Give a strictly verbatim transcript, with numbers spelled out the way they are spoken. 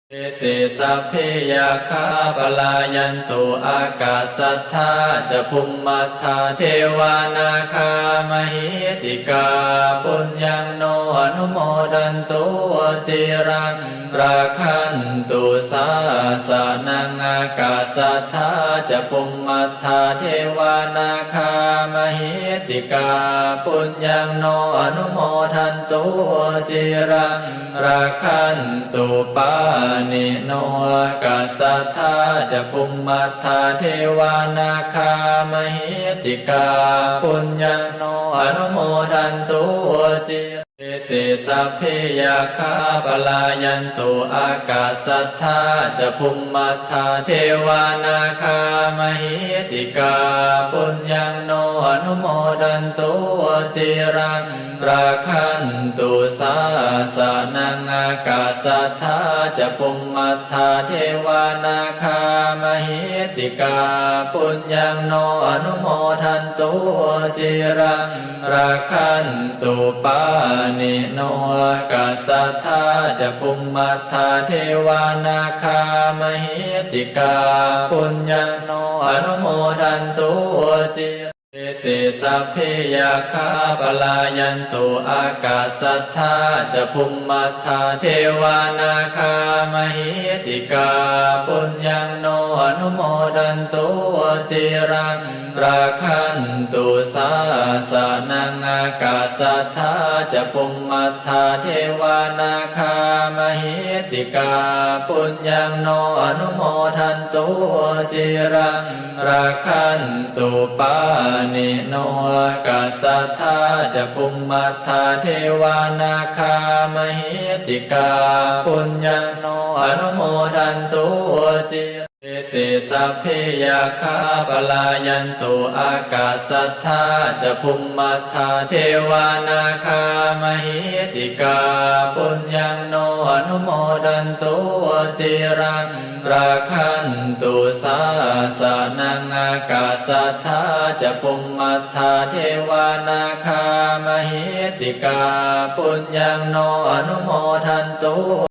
Te sabbe yakkhā palāyantu, ākāsaṭṭhā ca bhummaṭṭhā devā nāgā mahiddhikā, puññaṃ no anumodantu ciraṃ rakkhantu sāsanaṃ. Ākāsaṭṭhā ca bhummaṭṭhā devā nāgā mahiddhikā, puññaṃ no anumodantu ciraṃ rakkhantu pāṇino. Ākāsaṭṭhā ca bhummaṭṭhā devā nāgā mahiddhikā, puññaṃ no anumodantu ciraṃ. Te sabbe yakkhā palāyantu, ākāsaṭṭhā ca bhummaṭṭhā devā nāgā mahiddhikā, puññaṃ no anumodantu ciraṃ rakkhantu sāsanaṃ. Ākāsaṭṭhā ca bhummaṭṭhā devā nāgā mahiddhikā, puññaṃ no anumodantu ciraṃ rakkhantu pāṇino. Ākāsaṭṭhā ca bhummaṭṭhā devā nāgā mahiddhikā, puññaṃ no anumodantu ciraṃ. Te sabbe yakkhā palāyantu, ākāsaṭṭhā ca bhummaṭṭhā devā nāgā mahiddhikā, puññaṃ no anumodantu ciraṃ rakkhantu sāsanaṃ. Ākāsaṭṭhā ca bhummaṭṭhā devā nāgā mahiddhikā, puññaṃ no anumodantu ciraṃ rakkhantu pāṇino. Ākāsaṭṭhā ca bhummaṭṭhā devā nāgā mahiddhikā, puññaṃ no anumodantu ciraṃ. Te sabbe yakkhā palāyantu, ākāsaṭṭhā ca bhummaṭṭhā devā nāgā mahiddhikā, puññaṃ no anumodantu ciraṃ rakkhantu sāsanaṃ. Ākāsaṭṭhā ca bhummaṭṭhā devā nāgā mahiddhikā, puññaṃ no anumodantu